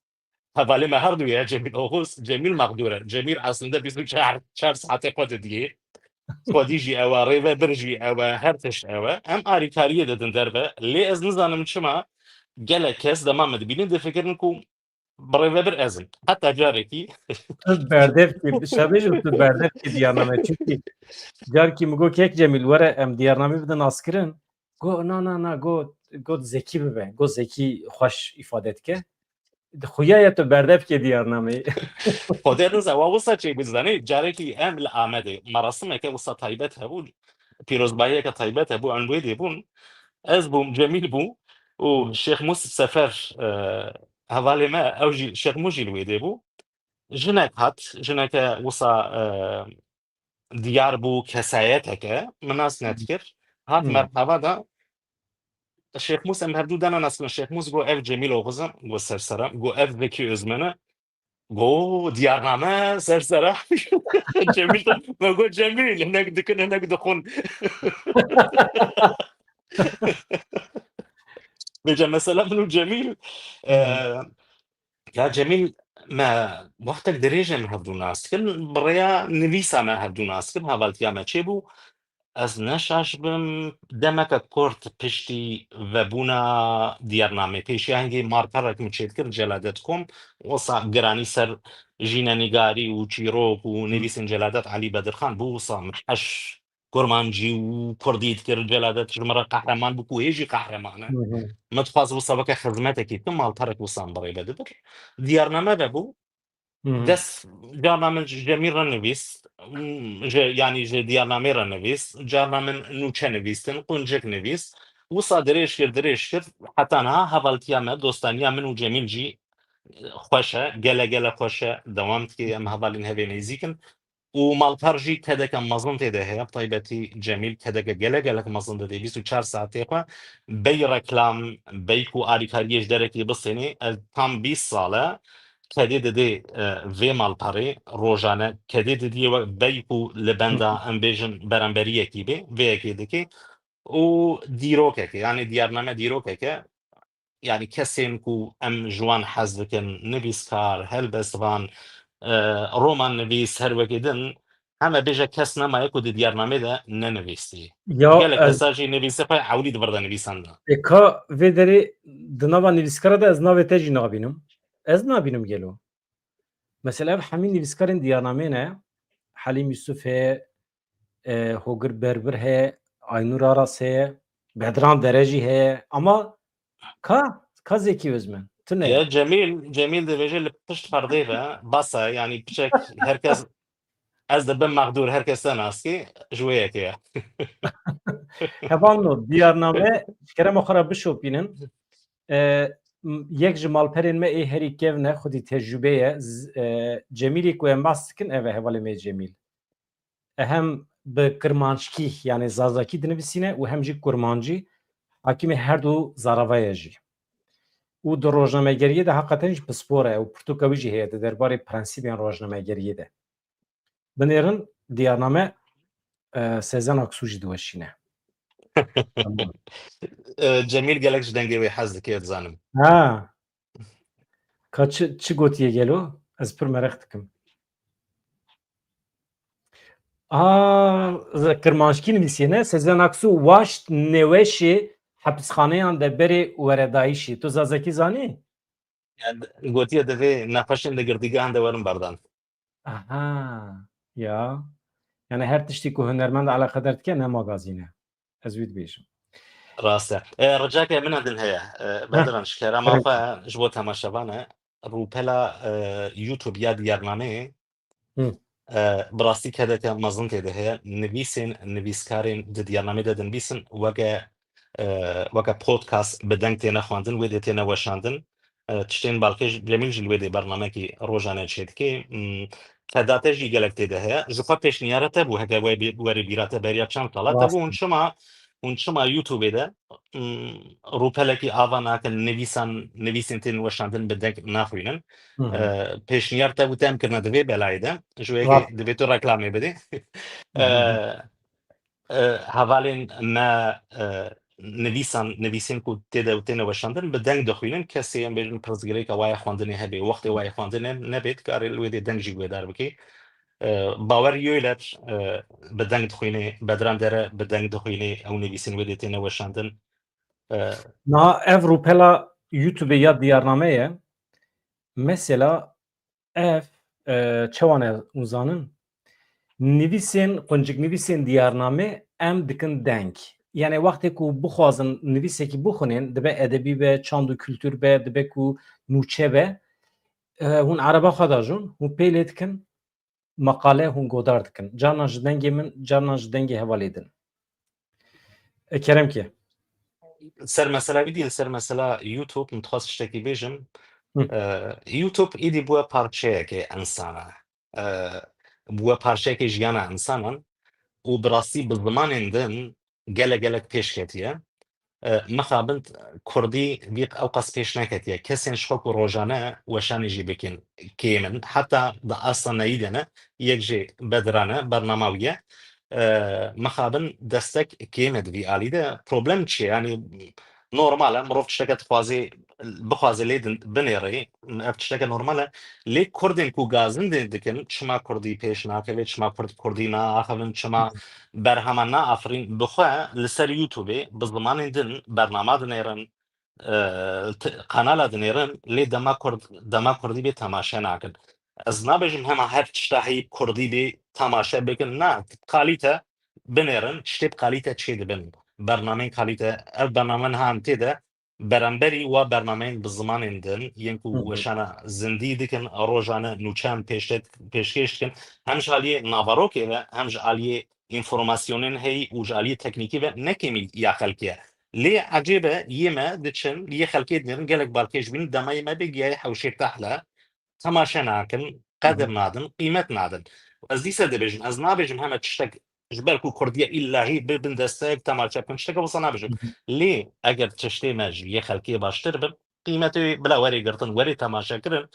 hevalê me her du ye, Cemîl Oxuz, Cemîl mexdûr e. Cemîl aslında bîst û çar, çar saetê xwe didiyê. Xwedî jî ew e, rêvebir jî ew e, her tişt ew e. Em alîkariyê didin derve. Lê ez nizanim çima gelek kes dema me dibînin difikirin ku birêvebir ez im. Heta carekî. Tu berdevkî, şabêjim tu berdevkî diyarname. Çimkî carekî min got, kek Cemîl, were em diyarnamê bidin naskirin. Got, na, na, na, got, got zekî bibe. Got zekî xweş îfade dike. Xuya ye tu berdevkê diyarnameyê. Xwedê riza, wa wisa çêbû zanî, carekî em li Amedê merasimeke wisa taybet hebû, pîrozbahiyeke taybet hebû, em wê dê bûn. Ez bûm, Cemîl bû û Hı. Şêx Mûs Sefer, e, hevalê me, ew jî, Şêx Mûs jî li wê dê bû. Jinek hat, jineke wisa, e, diyar bû, kesayeteke, min nas Hı. nedikir. Hat Hı. merhaba da, Şêx Mûs, em hevdû dana nas kirin. Şêx Mûs got, ev Cemîl Oxuz e, got, ser sera. Got, ev Zekî Özmen e. Got, diyarname, ser sera. Cemîl, me got, Cemîl, hinek dikin, hinek dixwin. Bêje mesela min û Cemîl, e, ya Cemîl, me wextek dirêj em hevdû nas dikin, bi rêya nivîsa me hevdû nas dikin, hevaltiya me çêbû. Ez ne şaş bim, demeke kurt piştî vebûna Diyarnamê, pêşiya hingê malperek min çêdikir Celadet kom, wisa giranî ser jînenîgarî û çîrok û nivîsên Celadet Elî Bedirxan bû, wisa min heş kurmancî û kurdî dikir, Celadet ji min re qehreman bû ku hê jî qehreman e. Min dixwest wisa weke xizmetekî bikim, malperek wisa min bi rê ve dibir. Diyarname vebû, Hı hı. Dest carna min ji Cemîl re nivîst, m, ji, yanî ji Diyarnamê re nivîst, carna min nûçe nivîstin, quncik nivîst. Wisa dirêj kir, dirêj kir, heta niha hevaltiya me, dostaniya min û Cemîl jî xweş e, gele gele xweş e, dewam dike, em hevalên hevê nêzîk in. Û malper jî kedeke mezin tê de heye, bi taybetî Cemîl kedeke gele gelek mezin de, bîst û çar saetê xwe bey reklam, bey ku alîkariyê ji derekê bistênê, ez tam bîst sal e kedê didê, e, vê malperê rojane, kedê didiyê we bey ku li benda, em bêjin, beramberiyekî bê, vê yekê dike. Û dîrokeke, yanî Diyarname dîrokeke, yanî kesên ku em ji wan hez dikin, nivîskar, helbestvan, e, romannivîs, her wekî din, heme bêje kes nemaye ku di Diyarnamê de nenivîstî. Ya, gelek ez kesa jî nivîsê xwe ewilî di vir de nivîsandin. E, ka vê derê di nava nivîskara de ez navê te jî nabînim. Ez nabînim gelo. Mesela ev hemî nivîskarên Diyarnamê ne. Helîm Yusuf heye, e, Hogir Berbir heye, Aynur Aras heye, Bedran Dere jî heye. Ama ka, ka Zekî Özmen? Tune ye. Ya Cemîl, Cemîl dibêje li pişt perdê be, basa, yanî piçek herkes, ez dibim mexdûr, herkes te nas kî, ji wê yekê ye. Hevalno, Diyarname, ji kerema xwe re bişopînin. E, m-, yek ji malperên me ê herî kevn e, xwedî tecrûbe ye. Z-, e, Cemîlê ku em behs dikin, ev e hevalê me Cemîl. E, hem bi kirmanckî, yanî zazakî dinivîsîne û hem jî kurmancî, hakimê her du zaravaya jî. Û di rojnamegeriyê de heqeten jî pispor e û pirtûka wî jî heye di derbarê prensîbên rojnamegeriyê de. Binêrin, Diyarname, e, Sezen Aksu jî diweşîne. Tamam. E, Cemîl gelek ji dengê wê hez dike, dizanim. Ha. Ka çi, çi gotiye gelo? Ez pir mereq dikim. Aa, ze-, kirmanckî nivîsiye ne? Sezen Aksu waşt nêweşê hepisxaneyan de berê weredayîşê. Tu zazakî zanî? Yani, gotiye divê nexweşên li girtîgehan de werin berdan. Aha, ya. Yani her tiştî ku hunermend eleqedar dike ne magazîn e. Ez wî dibêjim. Rast e. E, ricake min a din heye. E, Heh. Bediran, ji kerema Kerem. Xwe ji bo temaşevan e. Rûpela, e, YouTube ya Diyarnameyê, Hı. e, bi rastî kedeke mezin tê de heye. Nivîsên, nivîskarên di Diyarnamê de dinivîsin weke, e, weke podcast bi deng têne xwendin, wê dê têne weşandin. E, tiştên Balkêş Cemîl jî li wê dê bernamekî rojane çêdike. Hmm, Xedate jî gelek tê de heye. Ji xwe pêşniyara te bû, heke we bî-, werê bîra te beriya çend sala te bû, Rast. Hûn çima, hûn çima YouTubeê de, hmm, rûpelekî ava nakin, nivîsan, nivîsên tên weşandin bi deng naxwînin? Hı hı. E, pêşniyar te bû, te em kirine di vê belayê de. Ji wê yekê Rast. Divê tu reklamê bidê. Hı hı. E, e, hevalên me, e, nivîsan, nivîsên ku tê de têne weşandin, bi deng dixwînin. Kesê, em bêjin, pirsgirêka wayê xwendinê hebe, wextê wayê xwendinê nebe, dikarê li wê dê deng jî guhdar bike. E, Bawer Yoyler, e, bi deng dixwîne, Bedran Dere bi deng dixwîne, ew nivîsên wê dê têne weşandin. E, Niha ev rûpela YouTubeê ya Diyarname ye. Mesela, Ev, e, çawa ne hûn zanin? Nivîsên, qunciknivîsên Diyarname em dikin deng. Yani wextê ku bixwazin nivîsekî bixwînin, dibe edebî be, çand û kultur be, dibe ku nûçe be, e, hûn ereba xwe dajûn, hûn pê lê dikin, meqale hûn godar dikin. Carna ji dengê min, carna ji dengê hevalê din. E, kerem ke. Ser mesela wî dî, ser mesela YouTube, min dixwest tiştekî bêjim. Hı. E, YouTube îdî bûye parçeyekê insana. E, bûye parçeyekê jiyana insanan û bi rastî bi zimanên din gelek gelek pêş ketiye. E, mixabin kurdî vî ewqas pêş neketiye. Kesên ji xwe ku rojane weşanê jî bikin kêm in. Heta di asta neyî de ne, yek jê Bedran e, bernama wî ye. e, mixabin destek kêm e di vî alî de. Problem çi ye? Yanî normal e, mirov tişteke dixwazê, bixwazê lê din-, binêrê. Ev tişteke normal e. Lê Kurdên ku gazindê dikin, çima Kurdî pêş nakeve, çima Kurd Kurdî naaxivin, çima berhema naafirîn, bi xwe li ser YouTubeê bi zimanên din bernama dinêrin, e, t-, kanala dinêrin, lê dema Kurd, dema Kurdî bê temaşe nakin. Ez nabêjim hema her tişta heyî Kurdî bê temaşe bikin. Na, kalîte binêrin, tiştê bi kalîte çê dibin. Bernameyên kalîte, ev bername niha em tê de beramberî wa bernameyên bi zimanên din, yên ku Hı hı. weşana zindî dikin, rojane nûçe em pêşket-, pêşkêş dikin, hem ji aliyê navarokê ve, hem ji aliyê înformasyonên heyî û ji aliyê teknîkî ve ne kêmî ya xelkê ye. Lê ecêb e, yê me diçin, yê xelkê dinêrin, gelek balkêş bînin, dema yê me bê giyaye hewşê tehle, temaşe nakin, Hı hı. qedir nadin, qîmet nadin. Ez dîse dibêjim, ez nabêjim heme tiştek ji ber ku Kurdiye îllahî bibin destek, temaşe bikin, tişteke wisa nabêjim. Hı hı. Lê eger tiştê me ji yê xelkê baştir bin, qîmetê wê bila werê girtin, werê temaşe kirin,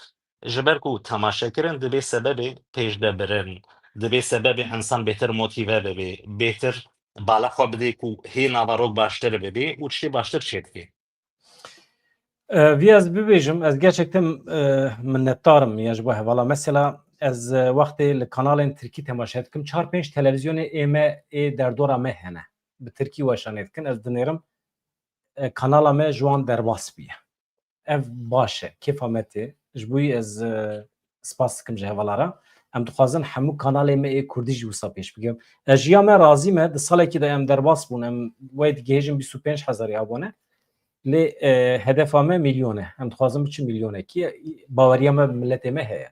ji ber ku temaşekirin dibê sebebê pêşdebirin, dibê sebebê insan bêtir motîve bibe, bêtir bala xwe bidê ku hê navarok baştir bibe û tiştê baştir çêdike. E, vî ez bibêjim, ez gerçekten, e, minnetdar im ya ji bo hevala. Mesela ez, e, wextê li kanalên tirkî temaşe dikim, çar pênc televîzyonê ê me, ê derdora me hene. Bi tirkî weşanê dikin, ez dinêrim, e, kanala me ji wan derbas bûye. Ev baş e, kêfa me tê. Ji bo wî ez, e, spas dikim ji hevala re. Em dixwazin hemû kanalê me ê kurdî jî wisa pêş bigirin. Ez ji ya me razî me, di salekî de em derbas bûn, em wê digihêjin bîst û pênc hezarî abone. Lê, e, hedefa me milyon e. Em dixwazin biçin milyonekî. Baweriya me bi miletê me heye.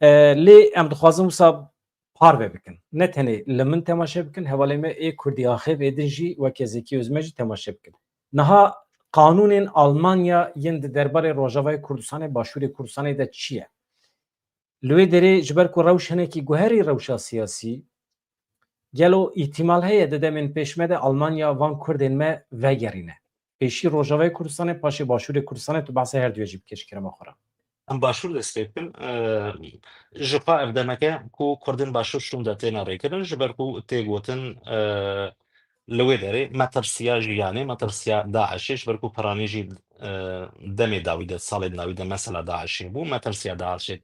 E, lê em dixwazin wisa parve bikin. Ne tenê li min temaşe bikin, hevalê me ê Kurdî axêv ê din jî weke Zekî Özme jî temaşe bikin. Niha qanûnên Almanya yên di derbarê Rojavayê Kurdistanê, Başûrê Kurdistanê de çi ye? Li wê derê ji ber ku rewş hinekî guherî rewşa siyasî, gelo îhtimal heye di demên pêş me de Almanya van Kurdên me vegerîne? Pêşî Rojavayê Kurdistanê, paşê Başûrê Kurdistanê, tu behsa her duyê jî bike ji kerema xwe re. Em Başûr dest pê bikin. Eee, ji xwe ev demeke ku Kurdên Başûr şûnde têne rêkirin, ji ber ku tê gotin, eee, li wê derê metirsiya jiyanê, metirsiya DAIŞê, ji ber ku piranî jî, eee, demê dawî de, salên dawî de mesela DAIŞê bû, metirsiya DAIŞê,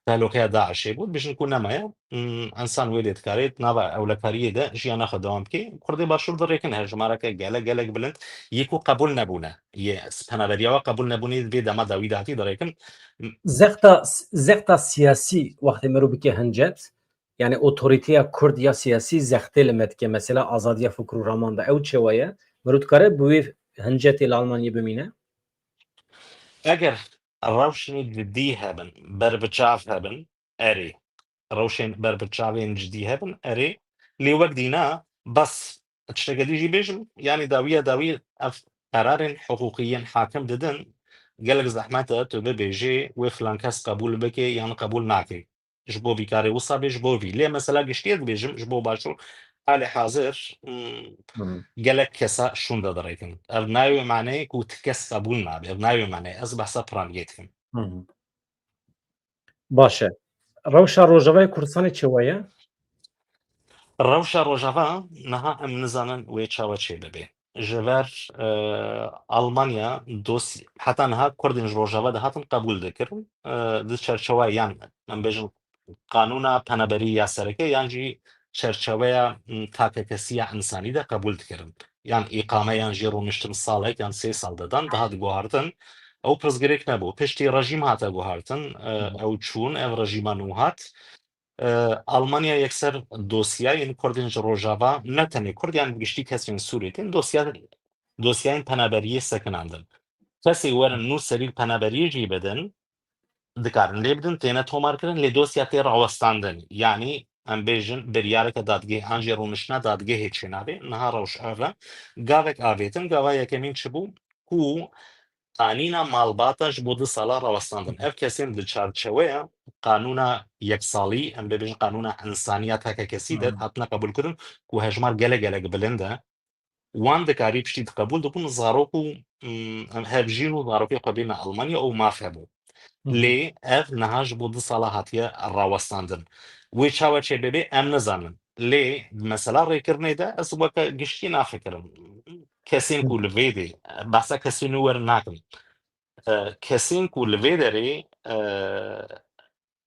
tehlokeya DAIŞê bû, dibêjin ku nemaye, m, insan wê lê dikare di nava ewlekariyê de jiyana xwe dewam bike. Kurdê Başûr dirêkin, hejmareke gelek, gelek bilind, yê ku qebûl nebûne. Yê penaberiya we qebûl nebûne, vê dema dawî de hatî dirêkin. Zexta, zexta siyasî wextê mirov bike hincet, yani otorîteya Kurd ya siyasî zextê li me dike, mesela azadiya fikr û raman de. Ew çawa ye? Mirov dikare bi wê hincetê li Almanyê bimîne? Eger rewşên cidî hebin, berbiçav hebin, erê. Rewşên berbiçavên cidî hebin, erê. Lê wek dîna, bes tişteke dî jî bêjim, yanî dawiya dawî ev qerarên hiqûqî yên hakim didin, gelek zehmet e tu bibêjê wê filan kes qebûl bike yan qebûl nake. Ji bo vî karê wisa bê, ji bo vî. Lê mesela giştî ez dibêjim, ji bo Başûr, halê hazir, hmm, Hı hı. gelek kesa şûnde dirêkin. Ev nayê wê maneyê ku ti kes qebûl nabe. Ev nayê wê maneyê. Ez behsa piraniyê dikim. Hı hı. Baş e. Rewşa Rojavayê Kurdistanê çawa ye? Rewşa Rojava niha em nizanin wê çawa çêbibe. Ji ber, e, Almanya dosy-, heta niha Kurdên ji Rojava dihatin qebûl dikirin. E, di çerçewa yan, em bêjin, qanûna penaberî ya sereke yan jî çerçeweya, m, takekesiya însanî de qebûl dikirin. Yan îqame yan jî rûniştin salek yan sê sal didan, dihat guhartin. Ew pirsgirêk nebû. Piştî rejîm hate guhartin, e, Hı hı. ew çûn, ev rejîma nû hat. E, Almanya yekser dosyayên Kurdên ji Rojava, ne tenê Kurd, yan bi giştî kesên Sûrî tên, dosya-, dosyayên penaberiyê sekinandin. Kesê werin nû serî penaberiyê jî bidin, dikarin lê bidin, têne tomarkirin, lê dosya tê rawestandin. Yanî, em bêjin, biryareke dadgehê an jî rûniştina dadgehê çênabe. Niha rewş ev e. Gavek avêtin, gava yekemîn çi bû? Ku anîna malbata ji bo du sala rawestandin. Ev kesên di çarçeweya qanûna yeksalî, em bê bêjin qanûna însaniya tekekesî de Hı. hatine qebûlkirin, ku hejmar gelek gelek bilind e. Wan dikarî piştî di qebûl dibûn zarok û, mm, hevjîn û zarokê xwe bîne Almanya û maf hebû. Hı hı. Lê ev niha ji bo du sala hatiye rawestandin. Wê çawa çêbibe em nizanin. Lê di mesela rêkirinê de ez weke giştî nafikirim. Kesên ku li vê dê, behsa kesên nû werin nakim. E, kesên ku li vê derê, e,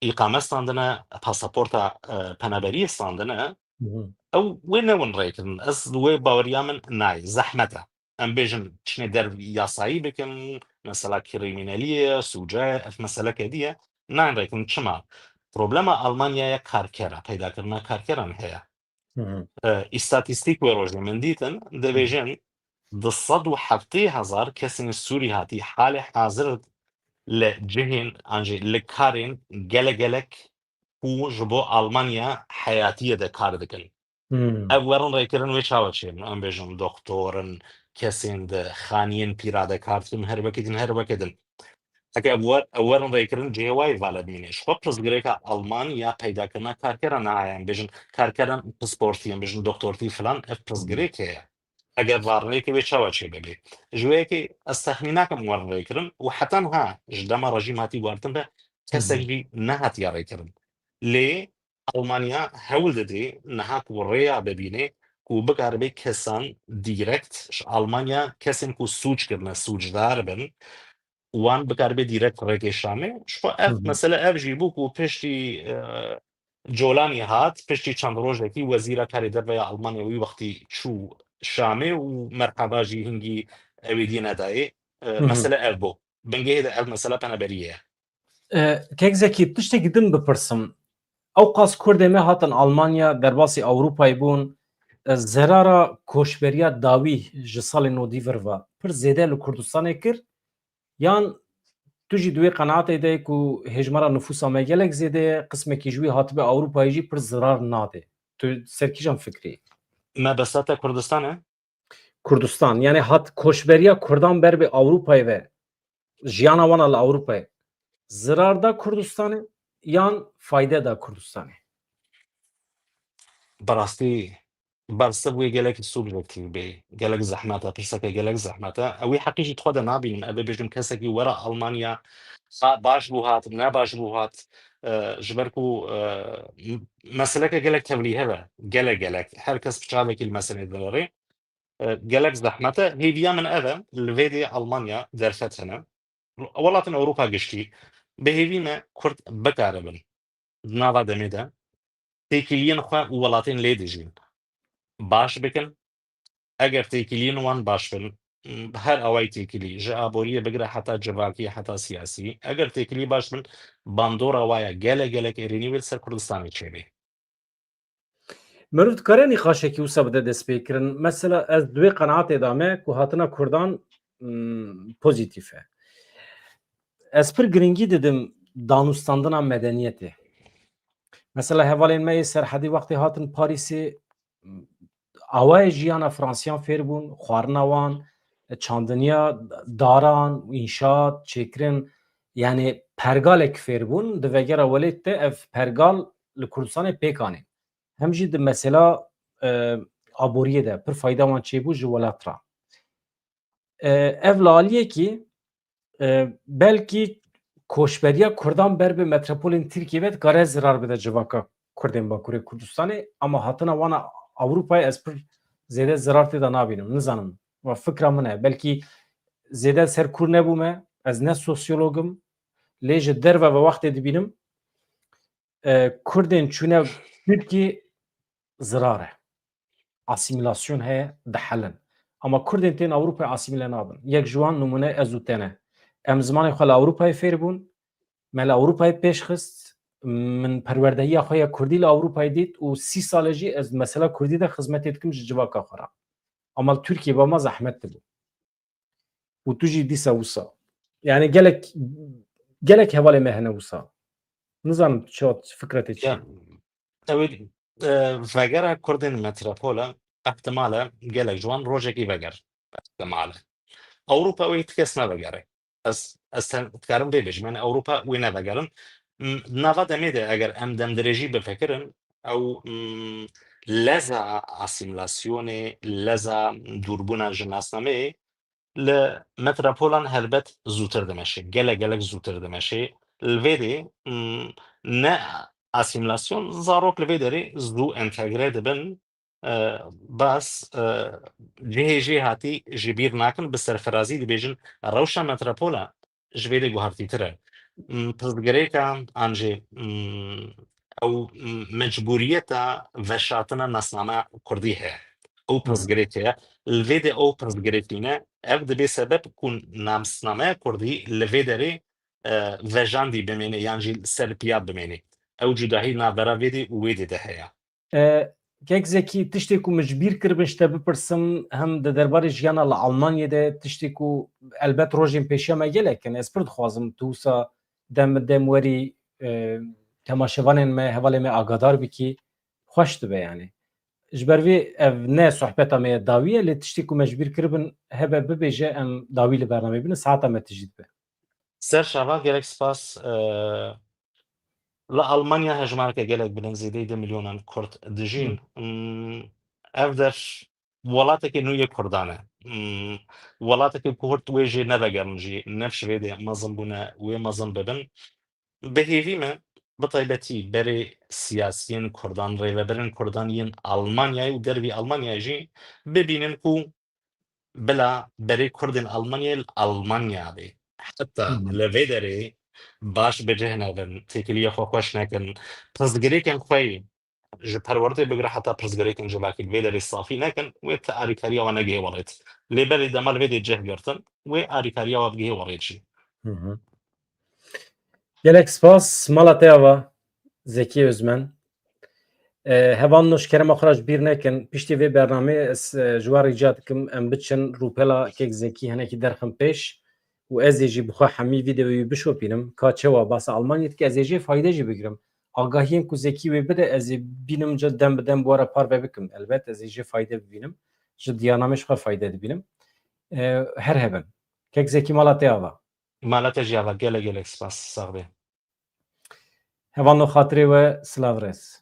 îqame standine, pasaporta, e, penaberiyê standine, ew wê newin rêkirin. Ez wê baweriya min nayê, zehmet e. Em bêjin çinê der yasayî bikin, mesela krîmînelî ye, sûce ye, ev meseleke dî ye. Nayên rêkirin. Çima? Problema Almanyaya karkera, peydakirina karkeran heye. E, îstatîstîk wê rojê min dîtin, dibêjin du sed û heftê hezar kesên Sûrî hatî halê hazir li cihên an jî li karên gele gelek ku ji bo Almanya heyatiyê de kar dikin. Ev werin rêkirin wê çawa çêbin? Em bêjin doktor in, kesên di xaniyên pîra de kar dikin, her wekî din, her wekî din. Heke ev wer-, ew werin rêkirin cihê wayê vala dimîne. Ji xwe pirsgirêka Almanya peydakirina karkera naheye. Em bêjin karkeran pisportî, em bêjin doktortî filan, ev pirsgirêk heye. Eger varneyekê wê çawa çêbibê? Ji wê yekê ez texmîn nakim werin rêkirin û heta niha ji dema rejîm hatî guhertin ve kesek jî nehatiye rêkirin. Lê Almanya hewl didê niha ku rêya bibîne ku bikaribe kesan direkt ji Almanya, kesên ku sûc kirine, sûcdar bin, wan bikaribe direkt rêkê Şamê. Ji xwe ev mesele ev jî bû ku piştî, e, Colanî hat, piştî çend rojekî wezîra karê derve ya Almanya wî wextî çû Şamê û merheba jî hingî ewê dî nedayê. E, mesele ev bû. Bingehê de ev mesela penaberiyê ye. E, Kek Zekî, tiştekî din bipirsim. Ewqas Kurdê me hatin Almanya, derbasî Ewropayê bûn. E, zerara koçberiya dawî ji salê nodî vir ve pir zêde li Kurdistanê kir? Yan tu jî di wê qenaatê de ku hêjmara nifûsa me gelek zêde ye, qismekî ji wî hatibe Ewropayê jî pir zirar nade? Tu ser kîjan fikrî? Mebesta te Kurdistan e? Kurdistan. Yani hat koçberiya Kurdan ber bi Avrupa'yı ve jiyana wana li Avrupa'yı zirar da Kurdistan'ı yan fayda da Kurdistan'ı? Bi rastî bersiv wê gelek subjektif bê. Gelek zehmet e, pirseke gelek zehmet e. Ew ê heqî jî xwe de nabînim. Ev ê bêjim kesekî were Almanya, ha, baş bû hat, ne baş bû hat. E, ji ber ku, e, m-, meseleke gelek tevlîhev e. Gelek gelek. Her kes bi çavekî li meselê dinêrê. E, gelek zehmet e. Hêviya min ev e, li vê dê Almanya derfet hene. Welatên Ewropa giştî, bi hêvî me Kurd bikaribin di nava demê de têkiliyên xwe û welatên lê dijîn baş bikin. Eger têkiliyên wan baş bin, her awayî têkilî, ji aboriyê bigire heta civakî, heta siyasî, eger têkilî baş bin, bandora wa ya gelek gelek erênî wê li ser Kurdistanê çêbê. Meriv dikare nîqaşekî wisa bide destpêkirin. Mesela ez di wê qenaatê de me ku hatina Kurdan, mm, pozîtîf e. Ez pir girîngî didim danûstandina medeniyetê. Mesela hevalên me yê Serhedî wextê hatin Parîsê, mm, awayê jiyana Fransiyan fêr bûn, xwarina wan, çandiniya daran, înşaat, çêkirin, yani pergalek fêr bûn. Di vegera welêt de ev pergal li Kurdistanê pêk anîn. Hem jî di mesela, e, aboriyê de pir fayda wan çêbû ji welat re. E, ev li aliyekî, e, belkî koçberiya Kurdan ber bi metropolên Tirkiyê ve dikare zirar bide civaka Kurdên Bakurê Kurdistanê, ama hatina wana Ewropayê ez pir zêde zirar tê de nabînim. Nizanim. Wa fikra min e. Belkî zêde ser kûr nebûme. Ez ne sosyolog im. Lê ji derve ve wextê dibînim, e, Kurdên çûne Tirkiyê zirar e. Asîmîlasyon heye, dihelin. Ama Kurdên tên Ewropayê asîmîle nabin. Yek ji wan nimûne ez û te ne. Em zimanê xwe li Ewropayê fêr bûn. Me li Ewropayê pêş xist. Min perwerdehiya xwe ya Kurdî li Ewropayê dît û sî sal e jî ez mesela Kurdî de xizmetê dikim ji civaka xwe re. Ama li Tirkiyê ba me zehmet dibû. Û tu jî dîsa wisa. Yani gelek, gelek hevalê me hene wisa. Nizanim çi fikretê çi. Ya, ew ê, e, vegera Kurdên metropol e, ihtimal e gelek ji wan rojekî veger. Ihtimal e. Ewropa wê ti kes nevegere. Ez, ez te dikarim vê bêjim. Yani Ewropa wê nevegerin. M-, nava demê de eger em demdirêjî bifikirin, ew, m, leza asîmîlasyonê, leza dûrbûna ji nasnameyê, li metropolan helbet zûtir dimeşe, gelek gelek zûtir dimeşe. Li vê dê, mm, ne asîmîlasyon, zarok li vê derê zû entegre dibin, e, bas, e, cihê jê hatî ji bîr nakin, bi serfirazî dibêjin, rewşa metropola ji vê de guhertîtir e. M, pirsgirêka an jî, m, ew, m, mecbûriyeta veşartina nasnameya kurdî heye. Ew pirsgirêk heye. Li vê de ew pirsgirêk nîne, ev dibe sebeb ku nasnameya kurdî li vê derê, e, vejandî bimêne yan jî ser piya bimêne. Ew cudahî navbera vê de û wê de de heye. E, Kek Zekî, tiştê ku min ji bîr kiribin ji te bipirsim, hem di derbarê jiyana li Almanyê de, tiştê ku elbet rojên pêşiya me gelek in, ez pir dixwazim tu wisa dem bi dem werî, e, temaşevanên me, hevalê me agadar bikî, xweş dibe yani. Ji ber vê ev ne sohbeta me ye dawî ye, lê tiştê ku me ji bîr kiribin hebe bibêje, em dawî li bernameyê bibin, saeta me tijî dibe. Ser çava, gelek spas. E, li Almanya hejmareke gelek bilind, zêdeyî du milyonan Kurd dijîn. Hmm, ev der welatekê nû yê Kurdan e. Hmm, welatekê Kurd wê jê nevegerin jî, ne ji vê de mezin bûne, wê mezin bibin. Bi hêvî me, bi taybetî berê siyasiyên Kurdan, rêveberên Kurdan yên Almanyayê û dervî Almanyayê jî bibînin ku bila berê Kurdên Almanyayê li Almanya be. Heta Hı hı. li vê derê baş bi cih nebin, têkiliyê xwe xweş nekin, pirsgirêkên xwe yê ji perwerdê bigire heta pirsgirêkên civakî li vê derê safî nekin, wê ti alîkariya we negihê werêt. Lê berê dema li vê dê cih girtin, wê alîkariya we bigihê werêt jî. Hı hı. Gelek spas, mala te ava, Zekî Özmen. E, hevalno, ji kerema xwe re ji bîr nekin. Piştî vê bernameyê ez, e, ji we rica dikim, em biçin rûpela kek Zekî hinekî derxin pêş û ez ê jî bi xwe hemî vîdeoyî bişopînim. Ka çewa basa Almanyê dike, ez ê jê fayde jî bigirim. Agahiyên ku Zekî wê bide, ez ê bînim ca dem bi dem bi we re parve bikim. Elbet ez ê jê fayde bibînim. Ji diyanamê ji xwe fayde dibînim. E, her hebin. Kek Zekî, mala te ava. Mala te jî ava. Gelek gelek spas. Sax be. Hevalno, xatirê we, silav rêz.